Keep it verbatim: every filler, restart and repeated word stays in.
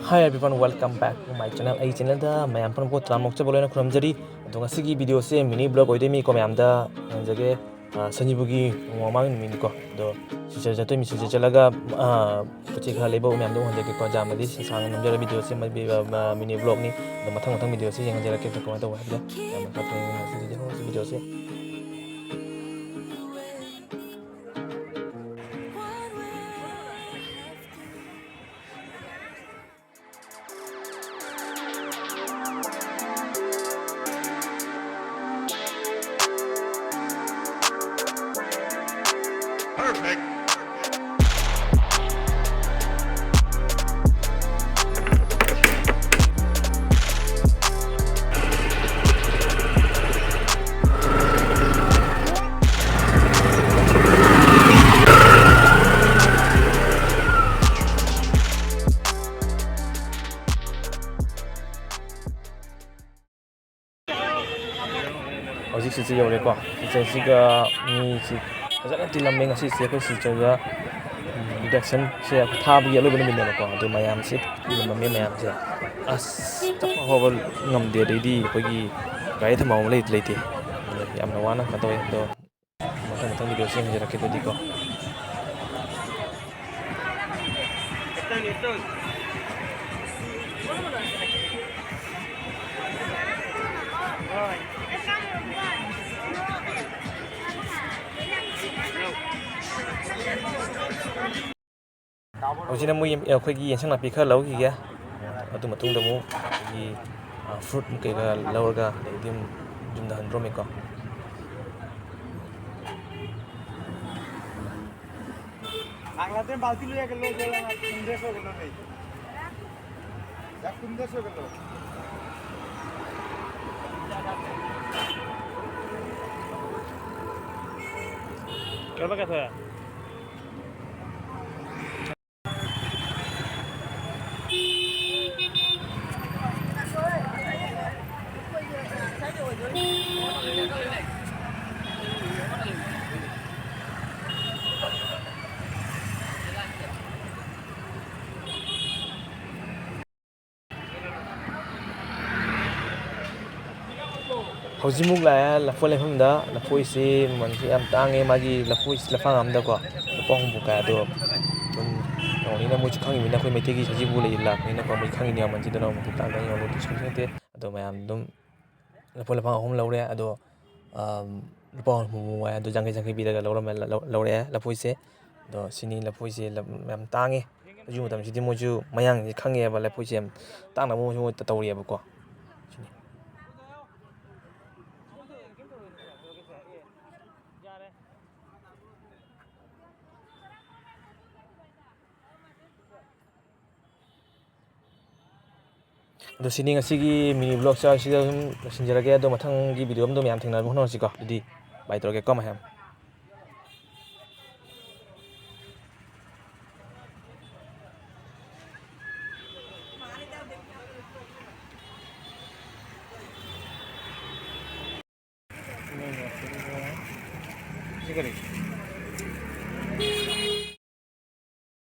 Hi everyone, welcome back to my channel. ꯑꯩ ꯆꯦꯅꯦꯜꯗ ꯃꯌꯥꯝ ꯄꯨꯝꯅꯃꯛꯄꯨ ꯇꯔꯥꯝꯅ ꯑꯣꯛꯆꯕ ꯂꯣꯏꯅ ꯈꯨꯔꯨꯝꯖꯔꯤ꯫ ꯑꯗꯣ ꯉꯁꯤꯒꯤ ꯚꯤꯗꯤꯑꯣꯁꯦ ꯃꯤꯅꯤ ꯕ꯭ꯂꯣꯒ ꯑꯣꯏꯗꯣꯏꯅꯤꯀꯣ꯫ ꯃꯌꯥꯝꯗ ꯍꯪꯖꯒꯦ, ꯑ, ꯁꯖꯤꯕꯨꯒꯤ ꯅꯣꯡꯃ ꯃꯃꯥꯡꯒꯤ ꯅꯨꯃꯤꯠꯅꯤꯀꯣ꯫ ꯑꯗꯣ ꯁꯤꯜꯆꯔ ꯆꯠꯇꯣꯏꯅꯤ꯫ ꯁꯤꯜꯆꯔ ꯆꯠꯂꯒ, ꯑ, ꯄꯣꯠ ꯆꯩ ꯈꯔ ꯂꯩꯕ ꯃꯌꯥꯝꯗꯣ ꯎꯍꯟꯖꯒꯦꯀꯣ꯫ ꯌꯥꯝꯅꯗꯤ ꯁꯥꯡꯅ ꯅꯝꯖꯔꯣꯏ ꯚꯤꯗꯤꯑꯣꯁꯦ, ꯃ-, ꯃꯤ-, ꯑ, ꯃꯤꯅꯤ ꯕ꯭ꯂꯣꯒꯅꯤ꯫ ꯑꯗꯣ ꯃꯊꯪ ꯃꯊꯪ ꯚꯤꯗꯤꯑꯣꯁꯦ ꯌꯦꯡꯍꯟꯖꯔꯛꯀꯦ ꯀꯃꯥꯏꯅ ꯇꯧꯕ ꯍꯥꯏꯕꯗꯣ꯫ ꯌꯥꯝꯅ ꯀꯥꯞꯊꯣꯛꯅꯤꯡꯉꯤ ꯉꯁꯤꯒꯤꯗꯤ ꯍꯧꯔꯁꯤ ꯚꯤꯗꯤꯑꯣꯁꯦ꯫ Perfect. ꯍꯧꯖꯤꯛ ꯁꯤꯗ ꯌꯧꯔꯦꯀꯣ꯫ ꯁꯤꯗ, ꯁꯤꯒ ꯃꯤꯁꯤ ꯐꯖꯅ ꯇꯤꯜꯂꯝꯃꯦ ꯉꯁꯤꯁꯦ꯫ ꯑꯩꯈꯣꯏ ꯁꯤꯗ, ꯎꯝ, ꯏꯟꯗꯛꯁꯟꯁꯦ ꯊꯥꯕꯒꯤ ꯑꯔꯣꯏꯕ ꯅꯨꯃꯤꯠꯅꯦꯕꯀꯣ꯫ ꯑꯗꯨ ꯃꯌꯥꯝꯁꯤ ꯇꯤꯜꯂꯝꯃꯝꯃꯦ ꯃꯌꯥꯝꯁꯦ꯫ ꯑꯁ, ꯆꯠꯄ ꯐꯥꯎꯕ ꯉꯝꯗꯦ꯫ ꯑꯗꯩꯗꯤ ꯑꯩꯈꯣꯏꯒꯤ ꯒꯥꯔꯤ ꯊꯝꯐꯝ ꯑꯃ ꯂꯩꯇ ꯂꯩꯇꯦ꯫ ꯑꯗꯨꯅ ꯌꯥꯝꯅ ꯋꯥꯅ ꯀꯩꯅꯣ ꯇꯧꯋꯦ꯫ ꯑꯗꯣ ꯃꯊꯪ ꯃꯊꯪ ꯚꯤꯗꯤꯑꯣꯁꯦ ꯌꯦꯡꯖꯔꯛꯀꯦ ꯑꯗꯨꯗꯤꯀꯣ꯫ ꯍꯧꯖꯤꯛꯅ ꯃꯣꯏ ꯑꯩꯈꯣꯏꯒꯤ ꯌꯦꯟꯁꯥꯡ ꯅꯥꯄꯤ ꯈꯔ ꯂꯧꯈꯤꯒꯦ꯫ ꯑꯗꯨ ꯃꯇꯨꯡꯗ ꯑꯃꯨꯛ ꯑꯩꯈꯣꯏꯒꯤ, ꯑ, ꯐ꯭ꯔꯨꯠ ꯀꯩꯀꯥ ꯂꯧꯔꯒ ꯑꯗꯩꯗꯤ ꯑꯃꯨꯛ ꯌꯨꯝꯗ ꯍꯟꯗ꯭ꯔꯣꯃꯤꯀꯣ꯫ ꯍꯧꯖꯤꯛꯃꯨꯛ ꯂꯥꯛꯑꯦ ꯂꯐꯣꯏ ꯂꯩꯐꯝꯗ꯫ ꯂꯐꯣꯏꯁꯤ ꯃꯃꯜꯁꯤ ꯌꯥꯝ ꯇꯥꯡꯉꯦ꯫ ꯃꯥꯒꯤ ꯂꯐꯣꯏꯁꯤ ꯂꯐꯥꯡ ꯑꯃꯗꯀꯣ ꯂꯨꯄꯥ ꯍꯨꯝꯐꯨ ꯀꯥꯏ꯫ ꯑꯗꯣ ꯑꯗꯨꯝ ꯇꯧꯕꯅꯤꯅ ꯃꯣꯏꯁꯨ ꯈꯪꯉꯤꯕꯅꯤꯅ ꯑꯩꯈꯣꯏ ꯃꯩꯇꯩꯒꯤ ꯁꯖꯤꯕꯨ ꯂꯩ ꯂꯥꯛꯄꯅꯤꯅꯀꯣ ꯃꯣꯏ ꯈꯪꯉꯤꯅꯦ ꯃꯃꯜꯁꯤꯗꯅ ꯑꯃꯨꯛ ꯇꯥꯡ ꯇꯥꯡ ꯌꯣꯜꯂꯦ ꯗꯤꯁꯀ꯭ꯔꯤꯞꯁꯟ ꯅꯠꯇꯦ꯫ ꯑꯗꯣ ꯃꯌꯥꯝ ꯑꯗꯨꯝ ꯂꯐꯣꯏ ꯂꯐꯥꯡ ꯑꯍꯨꯝ ꯂꯧꯔꯦ꯫ ꯑꯗꯣ ꯂꯨꯄꯥ ꯍꯨꯝꯐꯨ ꯍꯥꯏ꯫ ꯑꯗꯣ ꯌꯥꯡꯈꯩ ꯌꯥꯡꯈꯩ ꯄꯤꯔꯒ ꯂꯧꯔꯝꯃꯦ꯫ ꯂꯧꯔꯛꯑꯦ ꯂꯐꯣꯏꯁꯦ꯫ ꯑꯗꯣ ꯁꯤꯅꯤ ꯂꯐꯣꯏꯁꯦ꯫ ꯌꯥꯝ ꯇꯥꯡꯉꯦ꯫ ꯍꯧꯖꯤꯛ ꯃꯇꯝꯁꯤꯗꯤ ꯃꯣꯏꯁꯨ ꯃꯌꯥꯡꯁꯤꯡꯁꯦ ꯈꯪꯉꯦꯕ ꯂꯐꯣꯏꯁꯦ ꯌꯥꯝ ꯇꯥꯡꯅꯕ ꯃꯑꯣꯡꯁꯦ ꯃꯣꯏ ꯇꯧꯔꯤꯑꯕꯀꯣ꯫ ꯁꯤꯅꯤ꯫ ꯑꯗꯣ ꯁꯤꯅꯤ ꯉꯁꯤꯒꯤ ꯃꯤꯅꯤ ꯕ꯭ꯂꯣꯛꯁꯦ ꯁꯤꯗ ꯑꯗꯨꯝ ꯂꯣꯏꯁꯤꯟꯖꯔꯒꯦ꯫ ꯑꯗꯣ ꯃꯊꯪꯒꯤ ꯚꯤꯗꯤꯑꯣ ꯑꯃꯗ ꯃꯌꯥꯝ ꯊꯦꯡꯅꯅꯕ ꯍꯣꯠꯅꯔꯁꯤꯀꯣ꯫ ꯑꯗꯨꯗꯤ ꯕꯥꯏ ꯇꯧꯔꯒꯦꯀꯣ ꯃꯌꯥꯝ꯫